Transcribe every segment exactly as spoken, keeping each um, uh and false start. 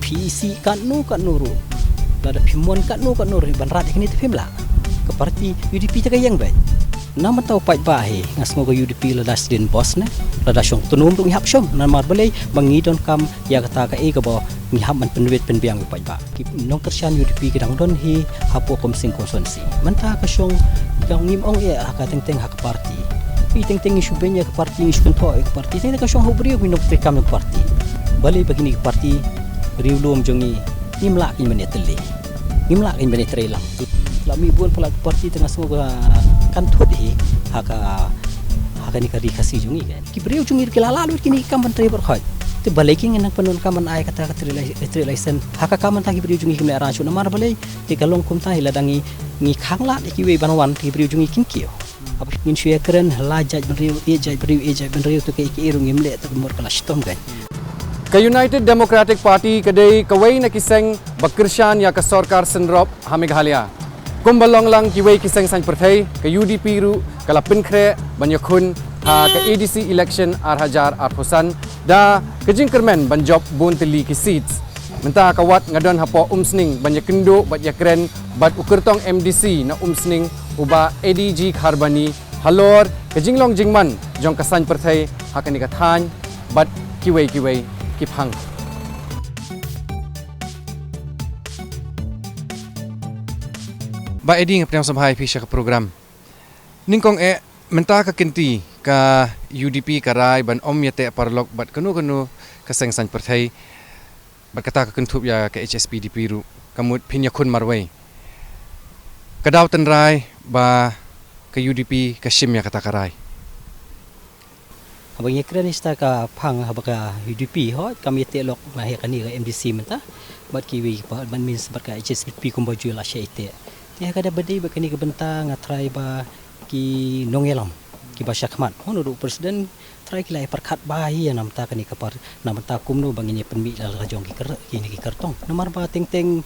Phi isih katno katno ruh, lada phim mon katno katno ruh ban rat ïa kane te phim lah. Ka party U D P te ka ïeng beit. Na mynta u paidbah hi nga sngew ka U D P lada sdien bos ne lada shong tnum ruh ngi hap shong, namar balei ba ngi donkam ïa kata kaei kaba ngi hap ban pynwit pynbiang ïa u paidbah. Ki nongkyrshan U D P ki dang don hi hapoh Umsning constituency. Mynta ka shong ka ngim ong eh ha ka teng teng ha ka party. Ngi teng teng ngi shu beiñ ïa ka party, ngi shu kynthoh ïa ka party, teng teng ka shong ha u briew, ngi nongtrei kam ïa ka party. Balei ba kine ki party riewlum jong ngi ngim lah kin ban ïatylli, ngim lah kin ban ïatreilang. La mih bun palat ki party te nga sngew ka kan thut hi ha ka, ha kane ka ri Khasi jong ngi kan. Ki briew jong ngi ki la lah lut kine ki kam ban trei baroh khoit. Te balei ki ngin nang pyndonkam ban ai kata ka trade li-, trade license ha ka kam mynta ki briew jong ngi kim leh rang shuh, namar balei? Te ka long kumta hi, lada ngi, ngi khang lad ïa kiwei ban wan, te ki briew jong ngi kin kiew. Haba ngin shu ïakren la jait bynriew, ïa jait bynriew, ïa jait bynriew, te kaei kaei ruh ngim leh, te ka mut ka la shitom kan. Ka United Democratic Party ka dei kawei na ki seng ba kyrshan ïa ka sorkar synrop ha Meghalaya. Kumba long lang kiwei ki seng saiñ pyrthei, ka U D P ruh ka la pynkhreh ban ïakhun ha ka A D C election ar hajar arphew san da ka jingkyrmen ban jop bun tylli ki seats. Mynta ka wat nga don hapoh Umsning ban ïakynduh bad ïakren bad u kyrtong M D C na Umsning, u Bah Eddie G Kharbani, halor ka jinglong jingman jong ka saiñ pyrthei ha kane ka thaiñ bad kiwei kiwei ki phang. Bah Eddie, nga pdiang sngewbha ïa phi sha ka program. Nyngkong eh, mynta ka kynti ka U D P ka rai ban ym ïateh paralok bad kano kano ka seng saiñ pyrthei, bad kata ka kynthup ïa ka H S P D P ruh, ka mut phin ïakhun marwei. Ka daw tynrai ba ka U D P ka shim ïa kata ka rai. Haba ngi kren ïa kata ka phang, haba ka U D P hooid kam ïateh lok na hi kane ka M D C mynta bad kiwei pat ban min bad ka H S P D P kumba ju la shah ïateh. Te ha kaba dei bad kane ka bynta nga trai ba ki nongïalam kiba shakhmat, hooid ruh president, trai ki la ïa pyrkhat bha hi ïa namar kane ka par, namar kumno ba ngin ïa pynmih la ka jong ki kyrtong, namar ba teng teng,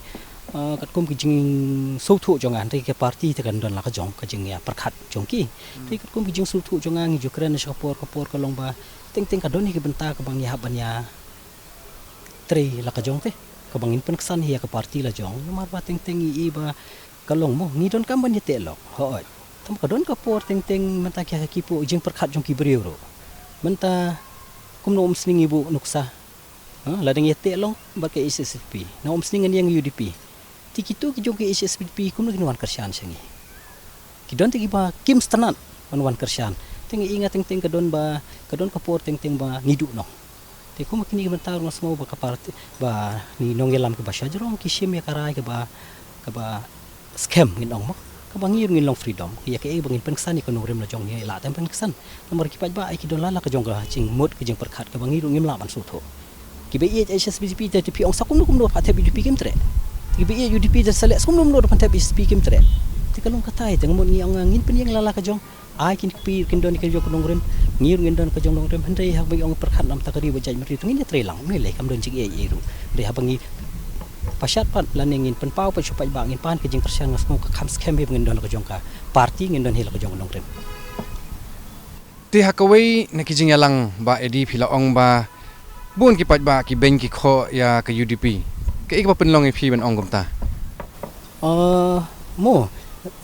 ah, katkum ki jingsngewthuh jong nga, hynrei ka party te kan don la ka jong ka jingïapyrkhat jong ki. Te katkum ki jingsngewthuh jong nga, ngi ju kren sha ka por ka por, ka long ba teng teng ka don hi ka bynta kaba ngi hap ban ïa trei la ka jong te, kaba ngin pynksan hi ïa ka party la jong, namar ba teng teng ngi i ba ka long mo, ngi donkam ban ïateh lok, hooid. Tang ka don ka por teng teng mynta ki ha ki por jingpyrkhat jong ki briew ruh. Mynta kumno Umsning i buh nuksa, ha, la dang ïateh long bad ka H S P D P, na Umsning ngan ïeng U D P. Te kito ki jong ka H S P D P kumno kin wan kyrshan sha ngi? Ki don te kiba kim sngewtynnat ban wan kyrshan. Te ngi i nga teng teng ka don ba, ka don ka por teng teng ba ngi duh noh. Te kum kine ki bynta ruh nga sngew ba ka party, ba ngi nongïalam kiba shajrong ki shim ïa ka rai kaba, kaba skhem ngin ong mo, kaba ngi ruh ngin long freedom ïa kaei ba ngin pynksan ïa ka nongrim la jong ngi, la tang pynksan. Namar ki paidbah ai ki don la la ka jong ka jingmut ka jingpyrkhat kaba ngi ruh ngim lah ban sngewthuh. Kiba ïeit H S P D P te, te phi ong sa kumno kumno pat thep U D P kim treh. Kiba ïeit U D P te sa leh sa kumno kumno pat thep H S P D P kim treh. Te ka long katai te nga mut ngi ong ngin pynïeng la la ka jong. Ai kin kpir kin don ka jong ka nongrim, ngi ruh ngin don ka jong nongrim, hynrei haba ngi ong pyrkhat namar ka ri ba jait bynriew te ngin ïatreilang, ym lei lei kam don jingïeit ei ruh. Hynrei haba ngi pashat pat lane ngin pynpaw pat sha u paidbah, ngin pan ka jingkyrshan, nga sngew ka kham skhem hi ba ngin don la ka jong ka party, ngin don hi la ka jong ka nongrim. Te ha kawei na ki jingïalang Bah Eddie phi la ong ba bun ki paidbah ki beiñ ki khoh ïa ka U D P. Kaei kaba pynlong ïa phi ban ong kumta? Ah, mo,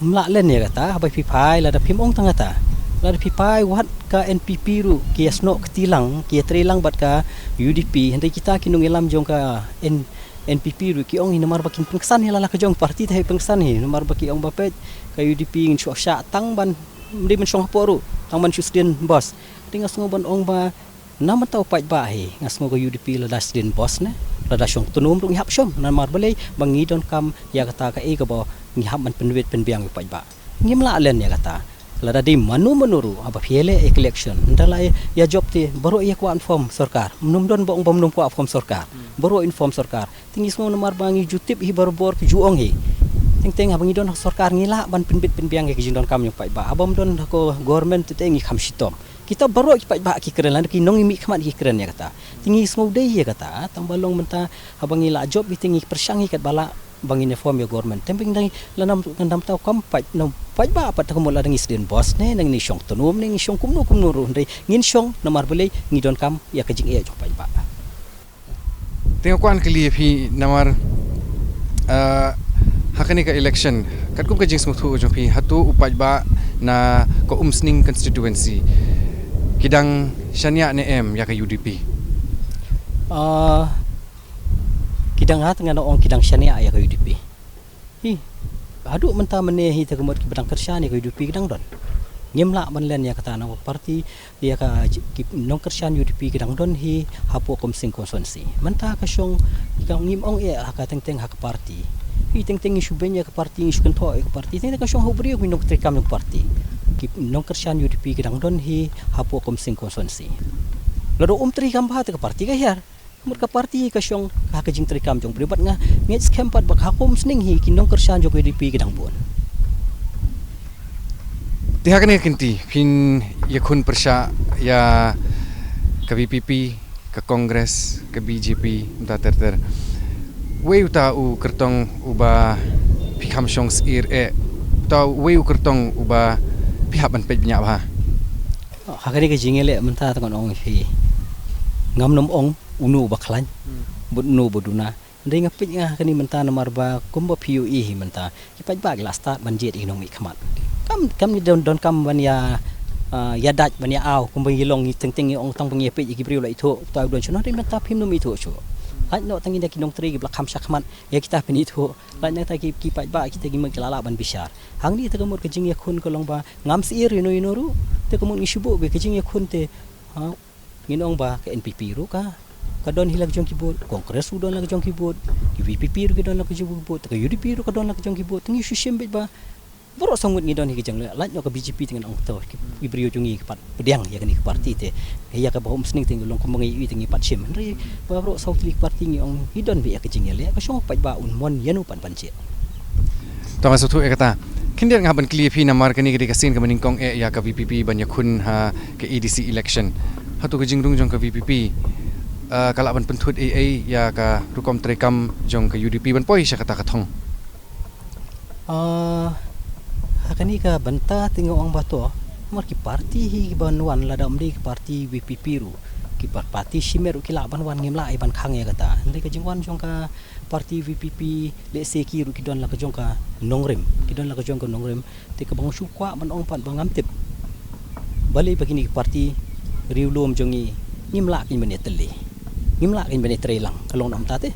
ym lah len ïa kata, haba phi phai, lada phim ong tang kata. Lada phi phai wat ka N P P ruh ki ïasnoh kti lang, ki ïatreilang bad ka U D P, hynrei kita ki nongïalam jong ka N-, N P P ruh ki ong hi namar ba kin pynksan hi la la ka jong, party te hi pynksan hi, namar ba ki ong ba peit ka U D P ngin shu shah tang ban, ym dei ban shong hapoh ruh, tang ban shu sdien bos. Te nga sngew ban ong ba namar ta u paidbah hi, nga sngew ka U D P lada sdien bos ne, lada shong tnum ruh ngi hap shong, namar balei ba ngi donkam ïa kata kaei kaba ngi hap ban pynwit pynbiang ïa u paidbah. Ngim lah len ïa kata. Lada dei mano mano ruh, haba phi leh ïa ka election, ynda la ïa jop te baroh ïa kwah inform sorkar. Ym don ba ong ba ym kwah inform sorkar. Baroh inform sorkar. Te ngi sngew namar ba ngi ju tip hi barabor, ki ju ong hi. Teng teng haba ngi don ha sorkar ngi lah ban pynbit pynbiang ïa ka jingdonkam jong u paidbah. Haba ym don ha ka government te, te ngi kham shitom. Kita baroh ki paidbah ki kren, lane ki nongmihkhmat ki kren ïa kata. Te ngi sngew dei ïa kata, tang ba long mynta haba ngi la jop hi te ngi pyrshang hi katba lah ba ngin ïa form ïa government. Te mynta ngi la nam, namar ta u kam paid, nam paidbah pat, te ka mut lada ngi sdien bos ne, ne ngi shong tnum ne, ngi shong kumno kumno ruh, hynrei ngin shong namar balei, ngi donkam ïa ka jingeh jong u paidbah. Te nga kwah ban kylli ïa phi namar, ah, ha kane ka election, katkum ka jingsngewthuh jong phi, hato u paidbah na ka Umsning constituency ki dang shaniah ne em ïa ka U D P? Ah, ki dang, ha, te ngan ong ki dang shaniah ïa ka U D P. Hi, haduh mynta mynne hi te ka mut kiba dang kyrshan ïa ka U D P ki dang don. Ngim lah ban len ïa kata, na ka party, ïa ka j-, ki nongkyrshan U D P ki dang don hi hapoh ka Umsning constituency. Mynta ka shong, ka ngim ong eh ha ka teng teng ha ka party. Hi teng teng ngi shu beiñ ïa ka party, ngi shu kynthoh ïa ka party. Teng teng ka shong ha u briew, ki nongtreikam jong ka party. Ki nongkyrshan U D P ki dang don hi hapoh ka Umsning constituency. Lada um treikam bha te ka party ka hiar. Mut ka party ka shong ha ka jingtreikam jong u briew, bad nga ngeit skhem pat ba ha ka Umsning hi ki nongkyrshan jong ka U D P ki dang bun. Te ha kane ka kynti phin ïakhun pyrshah ïa ka V P P, ka Congress, ka B J P, mynta ter ter. Uei uta u kyrtong uba phi kham shong syier eh? Uta uei u kyrtong uba phi hap ban peit bniah bha? Ha kane ka jingïaleh mynta te ngan ong ïa phi, ngam nym ong uno uba khlaiñ, hmm, bad uno uba duna. Hynrei nga peit nga ha kane mynta namar ba kumba phi ïohi hi mynta, ki paidbah ki la start ban jied ïa ki nongmihkhmat. Kam, kam ngi don, donkam ban ïa, ah, ïa dait ban ïa aw, kumba ngi long ngi teng teng ngi ong tang ba ngi ïa peit ïa ki briew la ithuh, uta u don shano, hynrei mynta phim nym ithuh shuh. Lait noh tang ïa ki nongtrei kiba la kham shakhmat, ïa kita phin ithuh. Lait noh tang ki, ki paidbah kita ki mut ki la lah ban bishar. Hangne te ka mut ka jingïakhun ka long ba ngam syier ïano ïano ruh, te ka mut ngi shu buh beit ka jingïakhun te, ha, ngin ong ba ka N P P ruh ka, ka don hi la ka jong ki vote, Congress ruh don la ka jong ki vote, ki V P P ruh ki don la ka jong ki vote, te ka U D P ruh ka don la ka jong ki vote, te ngi shu shim beit ba baroh saw ngut ngi don hi ka jingleh, lait noh ka B J P te ngan ong to, ki, ki briew jong ngi ki pat pdiang ïa kane ka party te, ïa kaba Umsning te ngi long kumba ngi ïohi te ngi pat shim. Hynrei baroh saw tylli ki party ngi ong hi don beit ïa ka jingïaleh, ka shong u paidbah un mon ïano pat ban jied. To nga sngewthuh ïa kata. Khyndiat nga hap ban kylli ïa phi namar kane ka dei ka sien kaba nyngkong eh ïa ka V P P ban ïakhun ha ka A D C election. Hato ka jingrung jong ka V P P, ah, ka lah ban pynthut ei ei ïa ka rukom treikam jong ka U D P ban poi sha kata ka thong? Ah, ha kane ka bynta te nga ong ba to, namar ki party hi kiban wan, lada ym dei ki party V P P ruh, ki par-, party shimet ruh ki lah ban wan, ngim lah ïa ban khang ïa kata. Hynrei ka jingwan jong ka party V P P, lehse ki ruh ki don la ka jong ka nongrim, ki don la ka jong ka nongrim, te kaba nga shu kwah ban ong pat ba ngam tip balei ba kine ki party riewlum jong ngi ngim lah kin ban ïatylli, ngim lah kin ban ïatreilang, ka long na kumta te.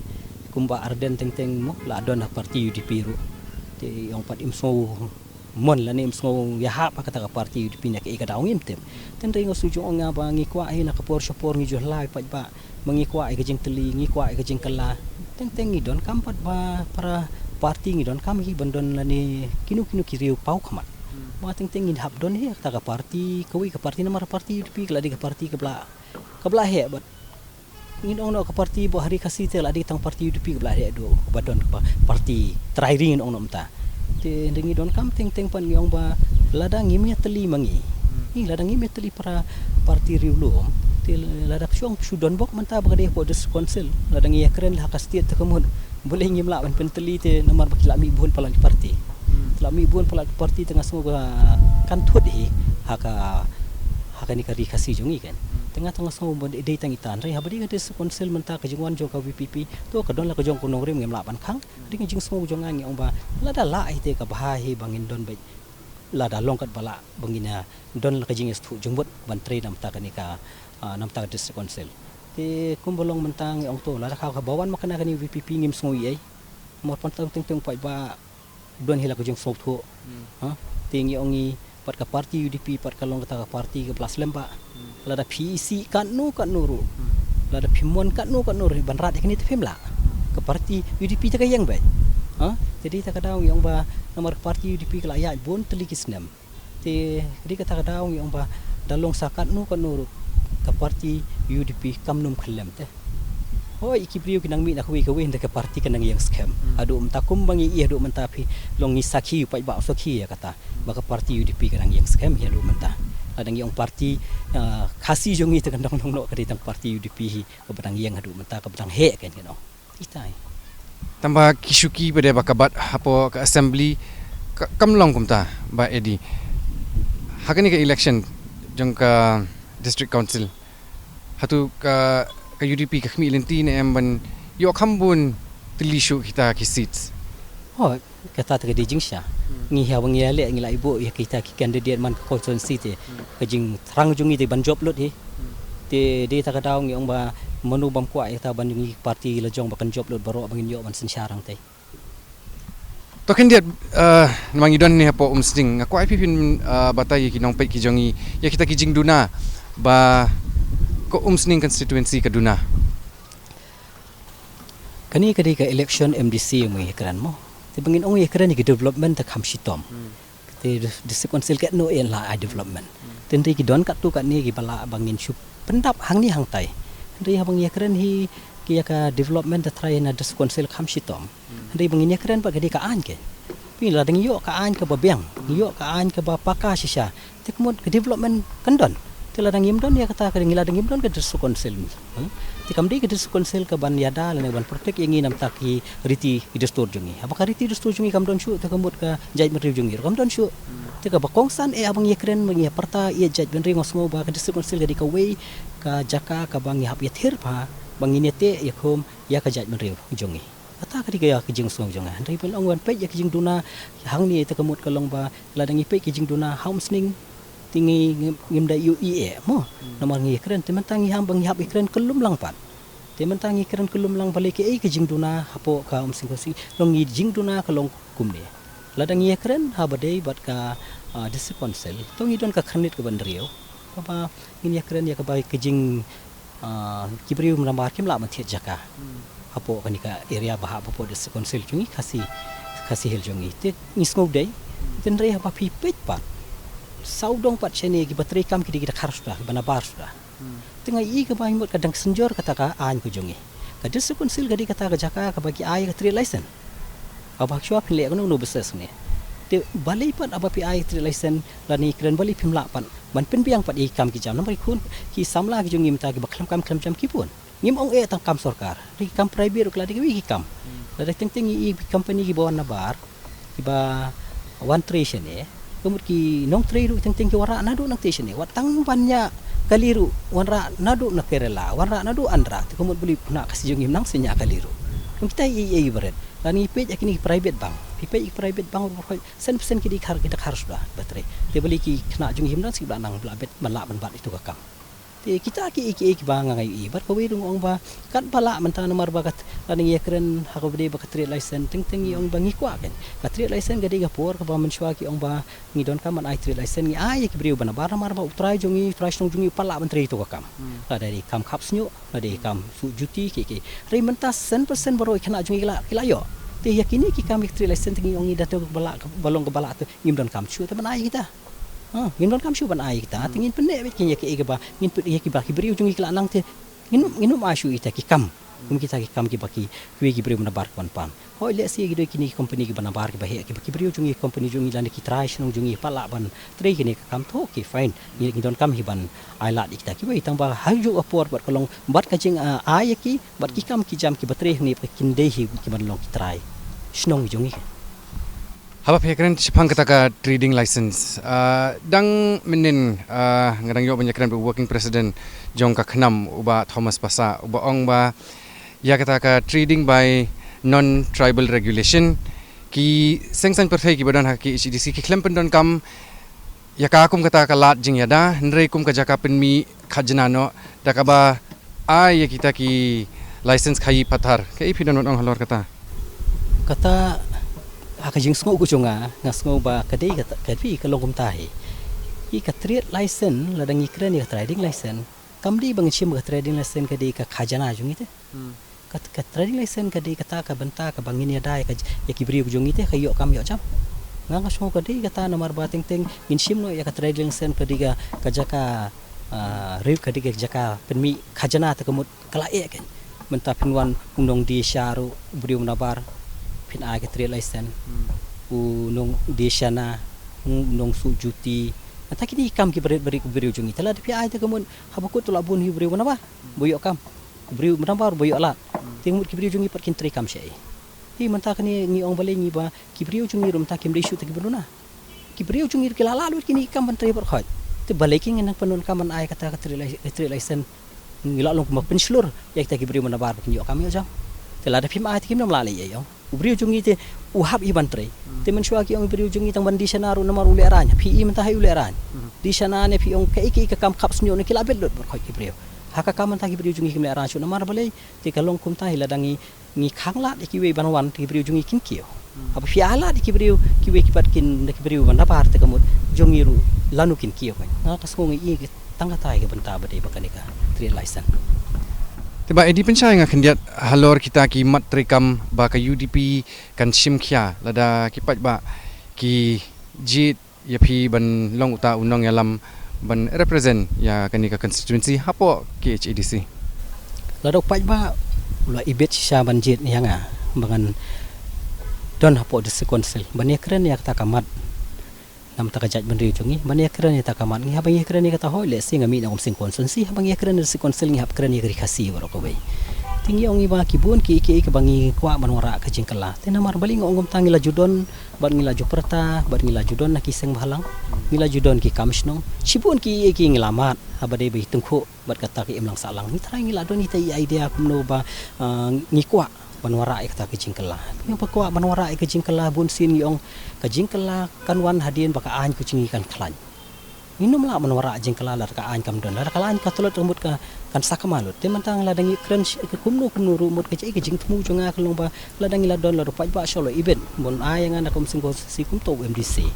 Kumba Ardent teng teng mo la don ha party U D P ruh, te ong pat im sngew mon lane im sngew ïahap ha kata ka party U D P na kaei ka daw ngim tip. Te hynrei nga shu jong ong nga ba ngi kwah hi na ka por sha por ngi ju hlai pat ba ma ngi kwah ïa ka jingtylli, ngi kwah ïa ka jingkylla. Teng teng ngi donkam pat ba para party ngi donkam hi ban don lane kino kino ki riew paw khmat. Hmm. Ba teng teng ngi hap don hi ha kata ka party, kawei ka party namar party U D P ka la dei ka party kaba la, kaba la heh bad ngin ong noh ka party ba ha ri Khasi te la dei tang party U D P kaba la heh duh ba don ka party trai ri ngin ong noh mynta. Te hynrei ngi donkam teng teng pat ngi ong ba lada ngim ïatylli ma ngi. Hmm. Ngi lada ngim ïatylli para party riewlum. Te lada ka shong shu don bok mynta ba ka dei hapoh District Council. Lada ngi ïakren ha ka state te ka mut balei ngim lah ban pyntylli te namar ba ki la mih bun palat ki party. Hmm. Ki la mih bun palat ki party te nga sngew ba kan thut hi ha ka, ha kane ka ri Khasi jong ngi kan. Hmm. Te nga tang nga sngew ba dei tang ita, hynrei haba dei ka District Council mynta ka jingwan jong ka V P P to ka don la ka jong ka nongrim, ngim lah ban khang. Dei ka jingsngew jong nga ngi ong ba lada lah hi te ka bha hi ba ngin don beit, lada long kat ba lah ba ngin, ah, don la ka jingïasngewthuh jingmut ban trei na bynta kane ka, ah, na bynta ka District Council. Te kumba long mynta ngi ong to lada ka, kaba wan ma kane ka V P P ngim sngew ei ei. Namar pynban teng teng u paidbah don hi la ka jingsngewthuh. Hmm. Ha? Te ngi ong ngi pat ka party U D P pat ka long kata ka party kaba la slem bha. Hmm. Lada phi isih katno katno ruh. Hmm. Lada phi mon katno katno ruh ban rat ïa kane te phim lah. Ka party U D P te ka ïeng beit. Ha? Te dei kata ka daw ngi ong ba namar ka party U D P ka la ïaid bun tylli ki snem. Te dei kata ka daw ngi ong ba da long sa katno katno ruh ka party U D P kam nym khyllem te. Hooid, ki briew ki nang mih na kawei kawei hynrei ka party ka nang ïeng skhem. Hmm. Haduh mynta kumba ngi ïohi haduh mynta phi long ngi sakhi, u paidbah u sakhi ïa kata ba ka party U D P ka nang ïeng skhem hi haduh mynta. Lada ngi ong party, ah, Khasi jong ngi te kan dang long noh ka dei tang party U D P hi kaba dang ïeng haduh mynta kaba dang heh kan ngi ong. Itai. Tangba ki shuki pat de ba ka bat hapoh ka assembly ka, kam long kumta Bah Eddie. Ha kane ka election jong ka District Council, hato ka, ka U D P ka khmih lynti ne em ban Ïoh kham bun tylli shuh kita ki seats. Oh, kata te ka dei jingshisha. Ngi haba ngi ïaleh ngi la ïoh ïa kita ki candidate man ka constituency te. Ka jingthrang jong ngi te ban jop lut hi. Te dei ta ka daw ngi ong ba mano bym kwah ïa ta ban jong ngi party la jong ba kan jop lut baroh ba ngin ïoh ban synshar hangtei. To khyndiat, eh, namar ngi don ne hapoh Umsning, nga kwah ïa phi phin, eh, batai ïa ki nongpeit ki jong ngi ïa kita ki jingduna ba ka Umsning constituency ka duna. Kane ka dei ka election M D C, ïa kren mo. Te ba ngin ong ïa kren ïa ki development te kham shitom. Te dis-, district council katno ïa la ai development. Te hynrei ki don katto katne kiba lah ba ngin shu pyndap hangne hangtai. Hynrei haba ngi ïa kren hi ki ïa ka development te trai na district council kham shitom. Hynrei ba ngin ïa kren ba ka dei ka aiñ ke. Phi la dang ïoh ka aiñ kaba biang, ïoh ka aiñ kaba paka shisha. Te ka mut ka development kan don. Te la dang ngim don ïa kata ka dei ngi la dang ngim don ka district council. Hmm? Te kam dei ka district council ka ban ïada lane ban protect ïa ngi namar ki riti ki dustur jong ngi. Haba ka riti dustur jong ngi kam don shuh te ka mut ka jaitbynriew jong ngi ruh kam don shuh. Te kaba kongsan eh haba ngi ïa kren ba ngi ïa pyrta ïa jaitbynriew nga sngew ba ka district council ka dei kawei ka jaka kaba ngi hap ïa thir bha ba ngin ïa teh ïa khum ïa ka jaitbynriew jong ngi. Kata ka dei ka, ka jingsngew jong nga. Hynrei ban ong ban peit ïa ka jingduna hangne te ka mut ka long ba la dang ngi peit ka jingduna ha Umsning te ngi ngim, ngim da ïohi eh mo. Namar ngi ïa kren te mynta ngi hap ba ngi hap ïa kren kyllum lang pat. Te mynta ngi kren kyllum lang balei kaei ka jingduna hapoh ka Umsning constituency. Long ngi jingduna ka long kumne. La dang ngi ïa kren haba dei bad ka, ah, district council. To ngi don ka khyrnit kaba hynriew. Kaba ngin ïa kren ïa kaba ka jing, ah, ki briew namar kim lah ban thied jaka. Hapoh kane ka area ba hap hapoh district council jong ngi Khasi, Khasi Hills jong ngi. Te ngi sngew dei. Te hynrei haba phi peit pat. Sawdong pat shane kiba trei kam ki dei ki dkhar suda, kiba nabar suda. Te nga i kaba mut ka dang synjor kata ka aiñ ka jong ngi. Ka district council ka dei kata ka jaka kaba ki ai ka trade license. Haba shuwa phin leh kano kano business ne. Te balei pat haba phi ai trade license lane kren balei phim lah pat ban pynbiang pat ïa ki kam ki jam namar ki khun ki samla ki jong ngi mynta kiba khlem kam khlem jam ki bun. Ngim ong eh tang kam sorkar. Dei ki kam private ruh ki la dei kiwei ki kam. Lada teng teng i company kiba wan nabar kiba wan trei shane. Ka mut ki nongtrei ruh teng teng ki wanrah naduh nangtei shane. Wat tang ban ñiah kali ruh wanrah naduh na Kerala, wanrah naduh Andhra. Te ka mut balei khynnah Khasi jong ngi nang shu ñiah kali ruh. Kum kita i, i, i barit. Lada ngi peit ïa kine ki private bank. Phi peit ïa ki private bank ruh hoi sen persen ki dei khar, ki dkhar suda ba trei. Te balei ki khynnah jong ngi him nang shu ba nang ba la bet, ba lah ban bat ïa tu ka kam. Te kita ki, ki, kiba nga ngai i. Bad kawei ruh nga ong ba katba lah mynta namar ba kat, lada ngi ïa kren ha kaba dei ba ka trade license teng teng ngi ong ba ngi kwah kan. Ka trade license ka dei ka por kaba mynshuwa ki ong ba ngi donkam ban ai trade license ngi ai ïa ki briew ba nabar namar ba u trai jong ngi, u trai shnong jong ngi u pat lah ban trei ïa tu ka kam. Lada dei kam khap shñiuh, lada dei kam suh juti ki, ki. Hynrei mynta sen persen baroh ki khynnah jong ngi ki la, ki la ïoh. Te ïa kine ki kam ïa ka trade license te ngi ong ngi da tu ba lah, ba long kaba lah te ngim donkam shuh te ban ai ïa kita. Ha, ngim donkam shuh ban ai kita, te ngin pynneh beit kin ïa kiei kiba, ngin pyn-, ïa kiba ki briew jong ngi ki la nang te, ngin, ngin ym ai shuh ita ki kam. Kum kita ki kam kiba ki, kiwei ki briew nabar ki wan pan. Hoi lehse ki dei kine ki company kiba nabar kiba heh, kiba ki briew jong ngi company jong ngi lane ki trai shnong jong ngi pat lah ban trei kine ki kam to, okay, fine. Ngi, ngi donkam hi ban ai lad ïa kita kiwei tang ba ha juh ka por bad ka long, bad ka jing, ah, ai ïa ki, bad ki kam ki jam kiba trei hangne ba kin dei hi kiban long ki trai shnong jong ngi. Haba phi ïa kren shaphang kata ka trading license. Ah, dang mynnin, ah, nga dang ïoh ban ïa kren bad u working president jong ka KHNAM u Bah Thomas Passah uba ong ba ïa kata ka trading by non-tribal regulation ki seng saiñ pyrthei kiba don ha ka K H A D C ki khlem pyndonkam ïa ka kum kata ka lad jingïada, hynrei kum ka jaka pynmih khajna noh, da kaba ai ïa kita ki license khaïi pathar. Kaei phi don ban ong halor kata? Kata ha ka jingsngew ka jong nga, nga sngew ba ka dei kata, ka dei ka long kumta hi. Ïa ka trade license, lada ngi kren ïa ka trading license, kam dei ba ngin shim ka trading license ka dei ka khajna jong ngi te. Ka, ka trading license ka dei kata ka bynta kaba ngin ïada ïa ka, ïa ki briew jong ngi te ka ïoh kam ïoh jam. Nga nga sngew ka dei kata namar ba teng teng ngin shim noh ïa ka trading license ka dei ka, ka jaka, ah, riew ka dei ka jaka pynmih khajna te ka mut ka la eh kan. Mynta phin wan u nongdie sha ruh u briew nabar phin ai ka trade license. U nongdie shana, u nongsuh juti. Mynta kine ki kam kiba rit ba rit u briew jong ngi te lada phi ai te ka mut haba kut u la bun hi u briew nabar. Ba ïoh kam. Ki briew mynta ba ïoh lad. Te mut ki briew jong ngi pat kin trei kam shaei. Te mynta kane ngi ong balei ngi ba ki briew jong ngi ruh mynta kim dei shuh te kiba duna. Ki briew jong ngi ruh ki la lah lut kine ki kam ban trei bad khoit. Te balei ki ngin nang pyndonkam ban ai kata ka trade li-, trade license. Ngi lah long kumba pynshlur ïa kita ki briew mynta ba kin ïoh kam ïoh jam. Te lada phim ai te kim nym lah leh ei ei ong. U briew jong ngi te u hap i ban trei. Te mynshuwa ki ong i briew jong ngi tang ban die shana ruh namar u lehraiñ. Phi i mynta ha i u lehraiñ. Die shana ne phi ong kaei kaei ka kam khapsniew ne ki la bet lut bad khoit ki briew. Ha ka kam mynta ki briew jong ngi kim lehraiñ shuh namar balei. Te ka long kumta hi lada ngi ngi khanglad ïa kiwei ban wan te ki briew jong ngi kin kiew. Haba phi ai lad ïa ki briew kiwei ki pat kin da ki briew ban nabar te ka mut jong ngi ruh lano kin kiew kan. Nga ka sngew ngi i tang kata ïa ka bynta ba dei ba kane ka trade license. Te Bah Eddie Pynshai, nga khyndiat halor kita ki mat treikam ba ka U D P kan shim khia lada ki paidbah ki jied ïa phi ban long uta u nongïalam ban represent ïa kane ka constituency hapoh K H A D C. Lada u paidbah u la ibit shisha ban jied ïa nga ba ngan don hapoh District Council ban ïakren ïa kata ka mat. Namar ka jaitbynriew jong ngi ban ïakren ïa kata ka mat, ngi hap ban ïakren ïa kata, hooid lehse nga mih na Umsning constituency, hap ban ïakren ïa District Council ngi hap kren ïa ka Ri Khasi baroh kawei. Te ngi ong ïa ba ki bun kiei kiei kiba ngi kwah ban wanrah ka jingkylla. Te namar balei nga ong kumta, ngi la ju don bad ngi la ju pyrta bad ngi la ju don na ki seng bhalang, ngi la ju don ki kam shnong, shibun kiei kiei ngi la mad haba dei ba i tyngkhuh bad kata ka imlang sahlang. Ngi trai ngi la don ita i idea kumno ba, ah, ngi kwah ban wanrah ïa kata ka jingkylla. Ngi ba kwah ban wanrah ïa ka jingkylla, bunsien ngi ong ka jingkylla kan wan hadien ba ka aiñ ka jong ngi kan khlaiñ. Ngi nym lah ban wanrah jingkylla lada ka aiñ kam don, lada ka aiñ ka tlot ka mut ka kan sakma lut. Te mynta lada ngi kren shi-, ka kumno kumno ruh mut ka jingthmu jong nga ka long ba lada ngi la don, lada u paidbah shuwa u la ibit ban ai ïa nga na ka Umsning constituency kum uto u M D C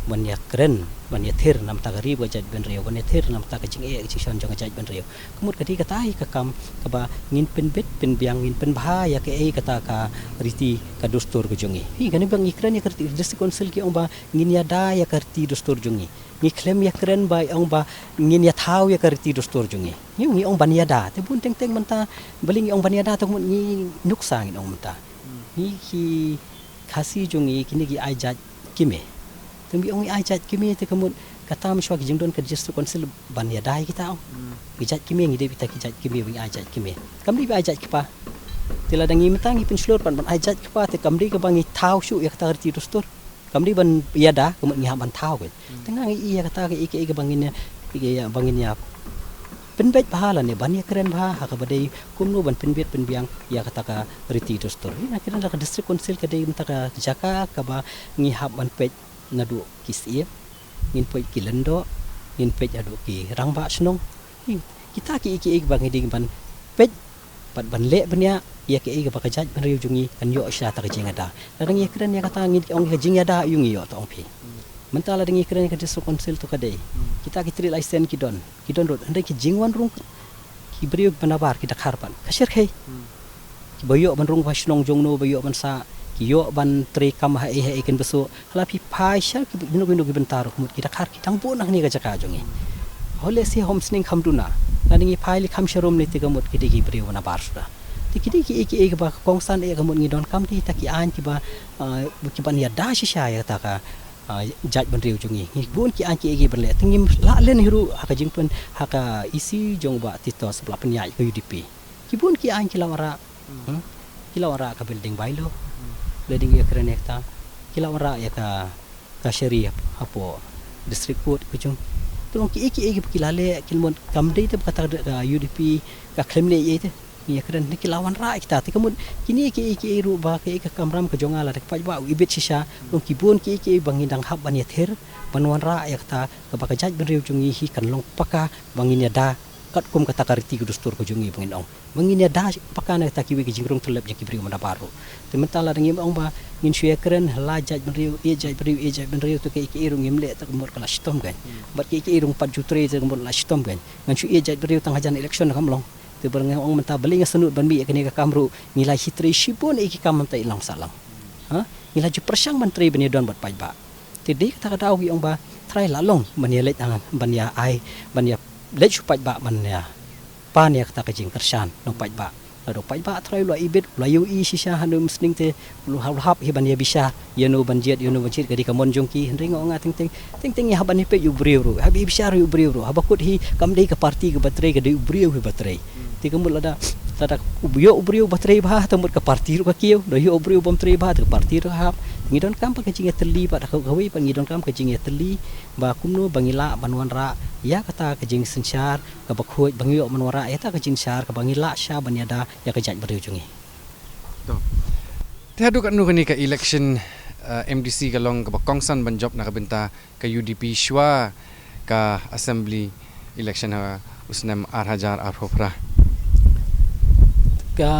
ban ïakren, ban ïathir namar ka ri bad ka jaitbynriew, ban ïathir namar ka jingeh jingshon jong ka jaitbynriew. Ka mut ka dei kata hi ka kam kaba ngin pynbit pynbiang, ngin pynbha ïa kaei kata ka riti ka dustur ka jong ngi. Hi kane ba ngi kren ïa ka riti, District Council ki ong ba ngin ïada ïa ka riti dustur jong ngi. Ngi khlem ïakren ba ong ba ngin ïathaw ïa ka riti dustur jong ngi. Ngi, ngi ong ban ïada. Te bun teng teng mynta balei ngi ong ban ïada, te ka mut ngi nuksa ngin ong mynta. Ngi ki Khasi jong ngi kine ki ai jait kmie. Te ngi ong ai jait kmie te ka mut kata mynshuwa ki jingdon ka District Council ban ïada ïa kita ong. Ki jait kmie ngi dei beit ki jait kmie, ba ngi ai jait kmie. Kam dei ba ai jait kpa. Te lada ngi mynta ngi pynshlur pat ban ai jait kpa te kam dei kaba ngi thaw shuh ïa kata ka riti dustur. Kam dei ban ïada, ka mut ngi hap ban thaw ka. Te nga ngi ïa kata ka, ïa ka, ïa ka ba ngin ïa, ïa, ïa, ba ngin ïa pynbeit bha lane ban ïakren bha ha kaba dei kumno ban pynbeit pynbiang ïa kata ka riti dustur. Ïa nga kren da ka District Council ka dei mynta ka jaka kaba ngi hap ban peit naduh ki syiem, ngin peit ki lyngdoh, ngin peit haduh ki rangbah shnong. Ïa kita ki, ki, ki ba ngi dei ban peit bad ban leh bniah ïa kaei kaba ka jaitbynriew jong ngi kan ïoh sha ta ka jingïada. Lada ngi ïakren ïa kata ngi ong ka jingïada ïa ngi ïoh ta ong phi. Mynta lada ngi ïakren ïa ka District Council to ka dei. Kita ki trade license ki don, ki don ruh, hynrei ki jingwan rung ki briew ba nabar ki dkhar pat ka shyrkhei. Kiba ïoh ban rung ba shnong jong no ba ïoh ban sah, ki ïoh ban trei kam ha ei ha ei kin bsu. Hala phi phai sha ki bino bino ki bynta ruh ka mut ki dkhar ki dang bun na kane ka jaka jong ngi. Hooid lehse ha Umsning kham duna. Lada ngi phai leit kham sharum lei te ka mut ki dei ki briew ba nabar suda. Te ki dei kiei kiei kiba kongsan eh ka mut ngi donkam kita ki aiñ kiba, ah, kiban ïada shisha ïa kata ka, ah, jaitbynriew jong ngi. Ngi bun ki aiñ kiei kiei ban leh. Te ngim lah len hi ruh ha ka jingpyn, ha ka E C jong Bah Titos ba la pynïaid ka U D P. Ki bun ki aiñ ki la wanrah. Hmm? Ki la wanrah ka building bylaw. Building ïa kren ïa kata. Ki la wanrah ïa ka, ka shari hapoh District Court ka jong. Te long kiei kiei kiba ki la leh, ki la mut kam dei te ba kata ka U D P ka khlem leh ei ei te. Ngi ïa kren ne ki la wanrah ïa kita te ka mut kine kiei kiei ruh ba kaei ka kamram ka jong nga lada ka paidbah u ibit shisha. Long ki bun kiei kiei ba ngi dang hap ban ïathir ban wanrah ïa kata kaba ka jaitbynriew jong ngi hi kan long paka ba ngin ïada katkum kata ka riti ka dustur ka jong ngi ba ngin ong. Ba ngin ïada paka na kata kiwei ki jingrung tyllep jong ki briew mynta baroh. Te mynta lada ngim ong ba ngin shu ïakren hala jaitbynriew, ïeit jaitbynriew, ïeit jaitbynriew te kiei kiei ruh ngim leh te ka mut ka la shitom kan. Bad kiei kiei ruh pat ju trei te ka mut la shitom kan. Ngan shu ïeit jaitbynriew tang hajan election kam long. Te ba nga ong mynta balei nga sngewnud ban mih ïa kane ka kam ruh ngi la hi trei shibun ïa ki kam mynta i lang sah lang. Ha? Ngi la ju pyrshang ban trei ban ïadon bad paidbah. Te dei kata ka daw ngi ong ba trai la long ban ïa leit, ah, ban ïa ai, ban ïa leit shu paidbah ban ïa pan ïa kata ka jingkyrshan na u paidbah. Lada u paidbah trai u la ibit, u la ïohi shisha ha Umsning te u la hap, u la hap hi ban ïa bishar ïa no ban jied, ïa no ban jied ka dei ka mon jong ki. Hynrei nga ong nga teng teng, teng teng ïa hap ban ïa peit ïa u briew ruh, hap ïa bishar ïa u briew ruh. Haba kut hi kam dei ka party kaba trei, ka dei u briew hi ba trei. Te ka mut lada, lada u ïoh u briew ba trei bha te ka mut ka party ruh ka kiew, da ïoh u briew bym trei bha te ka party ruh ka hap. Ngi donkam pat ka jingïatylli bad ha kawei pat ngi donkam ka jingïatylli ba kumno ba ngi lah ban wanrah ïa kata ka jingsynshar kaba khuid, ba ngi ïoh ban wanrah ïa kata ka jingsynshar kaba ngi lah shisha ban ïada ïa ka jaitbynriew jong ngi. Te haduh katno kane ka election, eh, M D C ka long kaba kongsan ban jop na ka bynta ka U D P shuwa ka assembly election ha u snem ar hajar arphew phra? Ka,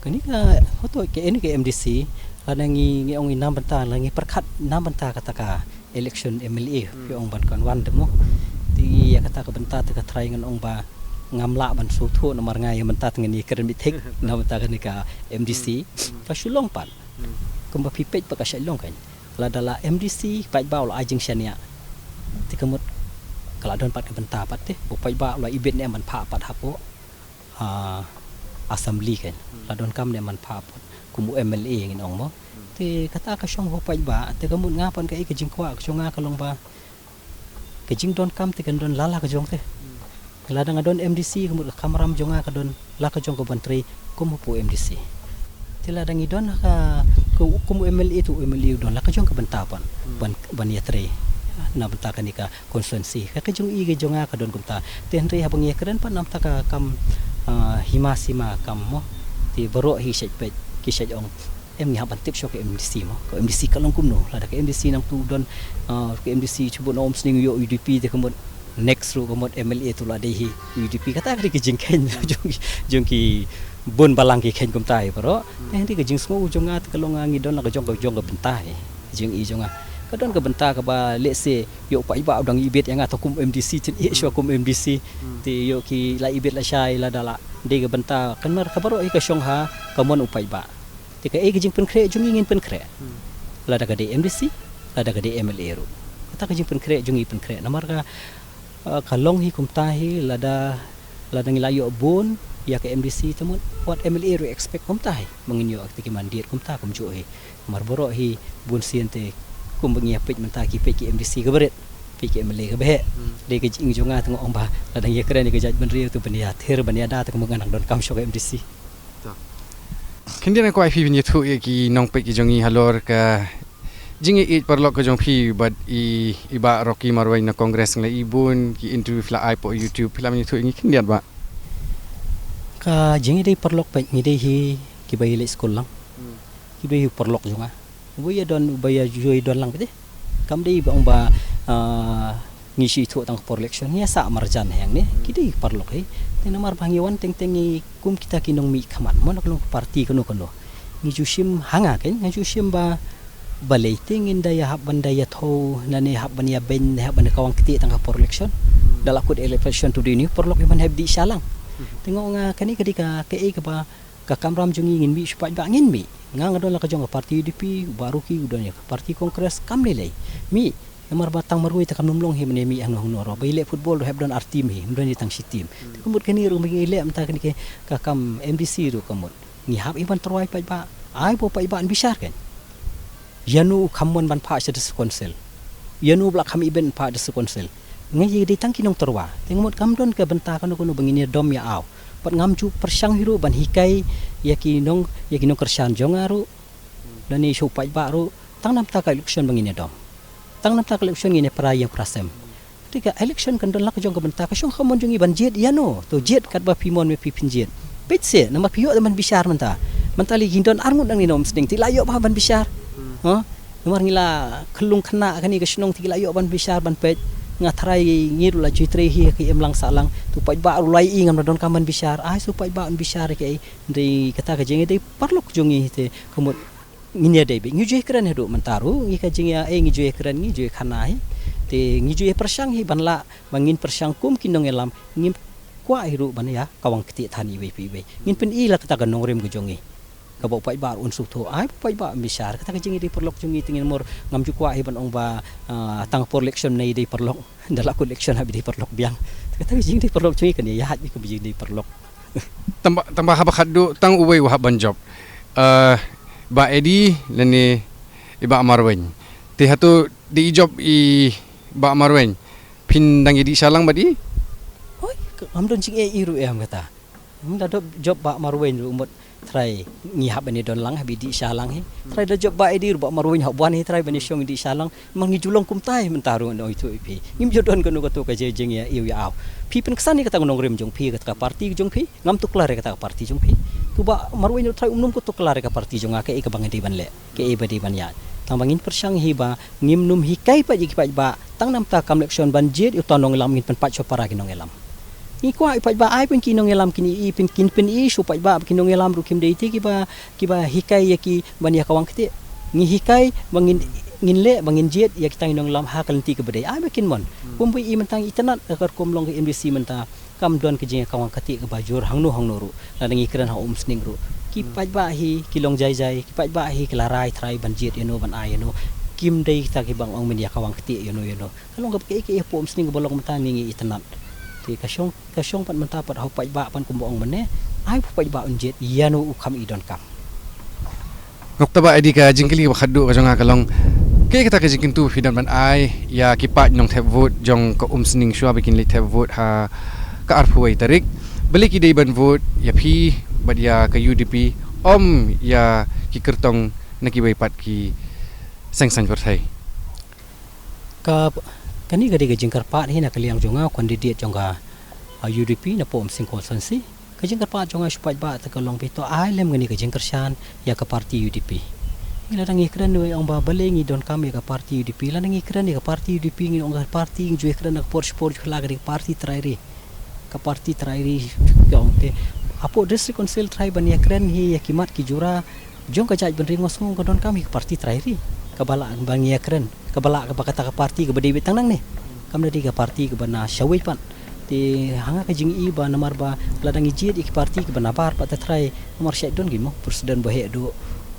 kane ka, hato ka, kane ka M D C, lada ngi, ngi ong ngi nam bynta, la ngi pyrkhat nam bynta kata ka election M L A, hmm, phi ong ban kan wan demo. Te ïa kata ka bynta te ka trai ngan ong ba ngam lah ban shu thuh namar nga ïa mynta te ngan ïakren beit thik na bynta kane ka M D C. Hmm. Ka shu long pat. Hmm. Kumba phi peit pat ka shu long kan. Lada la M D C paidbah u la ai jingshaniah, te ka mut ka la don pat ka bynta pat te. U paidbah u la ibit ne em ban phah pat hapoh, ah, assembly kan. Hmm. La donkam ne em ban phah pat kum u M L A ngin ong mo. Hmm. Te kata ka shong ha u paidbah, te ka mut nga pat kaei ka jingkwah ka jong nga ka long ba ka jingdonkam te kan don la la ka jong te. Hmm. Lada nga don M D C ka mut ka kamram jong nga ka don la ka jong ka ban trei kum hapoh M D C. Te lada ngi don ha ka, ka, kum u M L A te u M L A u don la ka jong ka bynta ban, hmm, ban, ban ïatrei na bynta kane ka constituency. Ka, ka jong i ka jong nga ka don kumta. Te hynrei haba ngi ïakren pat na bynta ka kam, ah, hima sima kam mo. Te baroh hi shait peit, ki shait ong, em ngi hap ban tip shuh ka M D C mo. Ka M D C ka long kumno. Lada ka M D C nangtu don, ah, ka M D C shu bun na Umsning ïoh U D P te ka mut next ruh ka mut M L A te u la dei hi U D P. Kata ka dei ka jingkheiñ jong ki, jong ki bun balang ki kheiñ kumta hi baroh. Hmm. Te hynrei ka jingsngew jong nga te ka long nga ngi don la ka jong ka, jong ka bynta hi. Jong i jong nga ka don ka bynta kaba lehse ïoh paidbah u dang ibit ïa nga te kum M D C, chin ïeh shuwa kum M D C. Hmm. Te ïoh ki la ibit la shai lada la dei ka bynta kan mar ka baroh hi ka shong ha ka mon u paidbah. Te kaei ka jingpynkhreh jong ngi ngin pynkhreh. Hmm. Lada ka dei M D C, lada ka dei M L A ruh. Kata ka jingpynkhreh jong ngi pynkhreh. Namar ka, ah, ka long hi kumta hi lada, lada ngi la ïoh bun ïa ka M D C te mut wat M L A ruh expect kumta hi. Ma ngin ïoh kata ki mandate kumta kumjuh hi. Namar baroh hi bun sien te kumba ngi ïa peit mynta ki peit ki M D C kaba rit, peit ki M L A kaba heh. Hmm. Dei ka jing jong nga te nga ong ba lada ngi ïakren ïa ka jaitbynriew te ban ïathir ban ïada te kumba nga nang donkam shuh ka M D C. Khyndiat nga kwah phi ban ïathuh ïa ki nongpeit ki jong ngi halor ka jingïeit paralok ka jong phi bad i, i Bah Rocky Marwein na Congress. Nga la i bun ki interview phi la ai hapoh YouTube, phi lah ban ïathuh ïa ngi khyndiat, Bah? Ka jingïadei paralok peit ngi dei hi kiba ïaleit skul lang. Hmm. Kiba dei hi paralok jong nga. Uba ïadon, uba ïa ju ïadon lang peit. Kam dei ba ong ba, ah, ngi shu ithuh tang por election, ngi ïa sah marjan hangno, ki dei paralok hi. Te namar ba ngi wan teng teng ngi kum kita ki nongmihkhmat, mo na ka long ka party kano kano. Ngi ju shim ha nga kein, nga ju shim ba balei te ngin da ïa hap ban da ïa thew, nane hap ban ïa beiñ, ne hap ban da kawang ktieh tang ha por election. Da la kut election to dei ni, paralok hi ban hap dih sha lang. Te nga ong nga kane ka dei ka, kaei kaba ka kamram jong ngi ngin mih shu paidbah ngin mih. Nga nga don la ka jong ka party U D P, u Bah Rocky u don ïa ka party Congress, kam lei lei. Mih, namar ba tang marwei te kam nym long hi mynne mih hangno hangno ruh. Ba ïaleh football ruh hap don ar team hi, ym don hi tang shi team. Hmm. Te ka mut kane ruh ba ngi leh mynta kane ka kam M D C ruh ka mut. Ngi hap hi ban tyrwa ïa paidbah. Ai ba paidbah yn bishar kein. Ïano u kham mon ban phah sha district council. Ïano ba la kham ibit phah district council. Ngi ïa dei tang ki nongtyrwa. Te nga mut kam don ka bynta kano kano ba ngin ïa dom ïa aw. Pat ngam ju pyrshang hi ruh ban hikai ïa ki nong, ïa ki nongkyrshan jong nga ruh. Lane sha u paidbah ruh. Tang na bynta ka election ba ngin ïa dom. Tang na bynta ka election ngin ïa pra ïing pra sem. Te ka election kan don la ka jong ka bynta, ka shong ka mon jong ngi ban jied ïano. To jied katba phi mon me phi phin jied. Peit se, namar phi ïoh ban bishar mynta. Mynta lei ngin don arngut nangne na Umsning, te la ïoh ba ban bishar. Hmm. Ha? Namar ngi la khyllung khynnah kane ka shnong te la ïoh ban bishar ban peit. Nga trai ngi ruh la ju trei hi ka imlang sahlang. To paidbah ruh la ïohi ngam la donkam ban bishar. Ai shu paidbah ban bishar kaei. Dei kata ka jingïadei paralok jong ngi te ka mut ngin ïadei beit, ngi ju ïakren haduh mynta ruh, ngi ka jingïa, eh, ngi ju ïakren, ngi ju ïakhana hi. Te ngi ju ïapyrshang hi ban lah, ba ngin pyrshang kum ki nongïalam, ngim kwah hi ruh ban ïa kawang ktieh than iwei pa iwei. Ngin pyni la kata ka nongrim ka jong ngi. Kaba u paidbah ruh un sngewthuh, ai, u paidbah un bishar, kata ka jingïadei paralok jong ngi te ngin mur, ngam ju kwah hi ban ong ba, ah, tang por election ne ïadei paralok. Da la kut election hap ïadei paralok biang. Kata ka jingïadei paralok jong ngi kan ïa ïaid ïa ka jingïadei paralok. Tangba, tangba haba khatduh tang uwei u hap ban jop. Eh, Bah Eddie lane i Bah Marwein. Te hato dei i jop i Bah Marwein phin dang ïadih shalang bad i? Hoi, ngam don jingeh ei ruh em kata. Hm, da dep jop Bah Marwein ruh mut trai ngi hap ban ïadon lang, hap ïadih shalang hi. Trai da jop Bah Eddie ruh Bah Marwein hap wan hi trai ban ïashong ïadih shalang. Namar ngi ju long kumta hi mynta ruh ngan ong ïa phi. Ngim ju don kano kato ka jingïa ïa u ïa u. Phi pynksan ïa kata ka nongrim jong phi, kata ka party jong phi. Ngam tuklar ïa kata ka party jong phi. Kumba marwei noh trai um nym kut to klar ïa ka party jong nga kaei kaba nga dei ban leh, kaei ba dei ban ïaid. Tang ba ngin pyrshang hi ba ngim nym hikai pat ïa ki paidbah tang namar kam leh shon ban jied ïa uta u nongïalam, ngin pynpait sha para ki nongïalam. Ngi kwah ïa u paidbah, ai pyn ki nongïalam kin i, pyn kin pyn i sha u paidbah ba ki nongïalam ruh kim dei te kiba, kiba hikai ïa ki ban ïa kawang kti. Ngi hikai ba ngin, ngin leh ba ngin jied ïa kita ki nongïalam ha ka lynti kaba dei. Ai ba kin mon. Kumba i mynta ngi itynnad ka rukom long ka M D C mynta, kam don ka jingïakawang kti kaba jur hangno hangno ruh. Lada ngi kren ha Umsning ruh, ki paidbah hi ki long jai jai, ki paidbah hi ki la rai trai ban jied ïano, ban ai ïano. Kim dei kita kiba ong men ïakawang kti ïano ïano. Ka long kaba kaei kaei hapoh Umsning kaba long mynta ngi, ngi itynnad. Te ka shong, ka shong pat mynta pat ha u paidbah pat kumba ong mynne, ai u paidbah un jied ïano u kham i donkam. Ngok taba ïa ka jingkylli ba khatduh ka jong nga ka long, kaei kata ka jingkyntu phi don ban ai ïa ki paid nongthep vote jong ka Umsning shuwa ba kin leit thep vote ha ka arphew wei tarik? Balei ki dei ban vote ïa phi bad ïa ka U D P, ym ïa ki kyrtong na kiwei pat ki seng saiñ pyrthei? Ka, kane ka dei ka jingkyrpad hi na ka liang jong nga, u candidate jong ka, ah, U D P napoh Umsning constituency. Ka jingkyrpad jong nga sha u paidbah te ka long, phi to ai lem kane ka jingkyrshan ïa ka party U D P. Ngi lada ngi kren ngi ong ba balei ngi donkam ïa ka party U D P, lada ngi kren ïa ka party U D P ngi ong ka party ngi ju ïakren na ka por sha por ju khlad, ka dei ka party trai ri. Ka party trai ri ka ong te. Hapoh District Council trai ban ïakren hi ïa ki mat ki jura jong ka jaitbynriew, nga sngew ka donkam hi ka party trai ri kaba lah ban ïakren, kaba lah kaba kata ka party kaba dei beit tang nangne. Kam da dei ka party kaba na shawei pat. Te ha nga ka jingi ba namar ba lada ngi jied ïa ki party kaba nabar pat te trai, namar shait don ki mo president ba heh duh,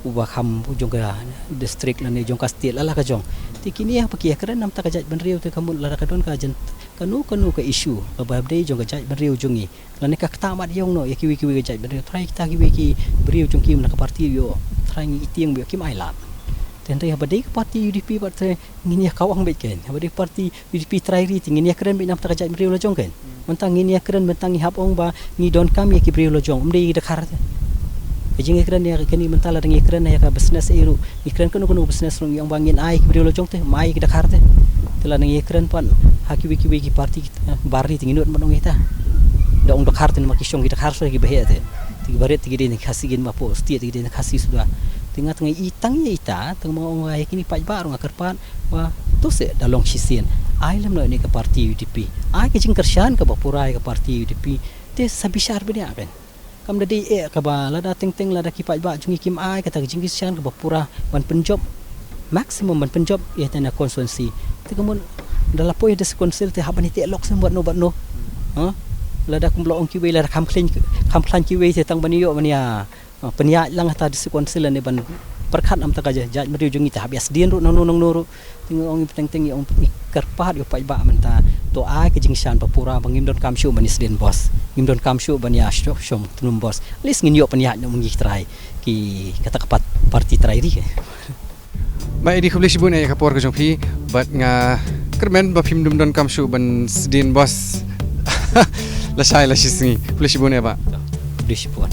uba kham jong ka district lane jong ka state la la ka jong. Te kine haba ki ïakren namar ka jaitbynriew te ka mut lada ka don ka jan kano kano ka issue kaba dei jong ka jaitbynriew jong ngi, lane ka kta mat ïong noh ïa kiwei kiwei ka jaitbynriew, trai kita kiwei ki briew jong ki na ka party ïoh, trai ngi itieng ba ïoh kim ailad. Te hynrei haba dei ka party U D P bad te ngin ïa kawang beit kein. Haba dei party U D P trai ri te ngin ïakren beit namar ka jaitbynriew la jong kein. Mynta ngin ïakren, mynta ngi hap ong ba ngi donkam ïa ki briew la jong, ym dei ïa ki dkhar te. Ka jingïakren ïa kane mynta lada ngi kren ïa ka business ei ruh, ngi kren kano kano business ruh ngi ong ba ngin ai ki briew la jong te, ym ai ki dkhar te. Te lada ngi kren pat ha kiwei kiwei ki party, eh, bar ri te ngi nud ban ong ita. Da ong dkhar te namar ki shong ki dkhar shuh kiba heh te. Te kiba rit te ki dei na Khasi, kin ba po state te ki dei na Khasi suda. Te nga tang i tang ïa ita, tang ma ong ïa kine paidbah ruh nga kyrpad ba to se da long shisien. Ai lem noh ïa ka party U D P. Ai ka jingkyrshan kaba pura ïa ka party U D P. Te sa bishar bniah kein. Kam da dei eh kaba lada teng teng lada ki paidbah jong ngi kim ai kata ka jingkyrshan kaba pura ban pynjop, maximum ban pynjop ïa kata na constituency. Te ka mut da la poi ha District Council te hap ban ïateh lok sien bad no bad no. Ha? Lada kum la ong kiwei lada kham khlaiñ, kham khlaiñ kiwei te tang ban ïoh ban ïa, ah, pynïaid lang ha ta District Council ne ban pyrkhat namar ka ja-, jaitbynriew jong ngi te hap ïa sdien ruh nangno nangno ruh. Te nga ong teng teng ïa ong, ngi kyrpad ïa u paidbah mynta to ai ka jingkyrshan ba pura ba ngim donkam shuh ban ïa sdien bos, ngim donkam shuh ban ïa shong, shong tnum bos. At least ngin ïoh pynïaid noh ma ngi ki trai ki kata ka pat-, party trai ri. Bah Eddie, khublei shibun ïa ka por ka jong phi, bad nga kyrmen ba phim dum donkam shuh ban sdien bos lashai lashisngi. Khublei shibun ïa bah. Khublei shibun.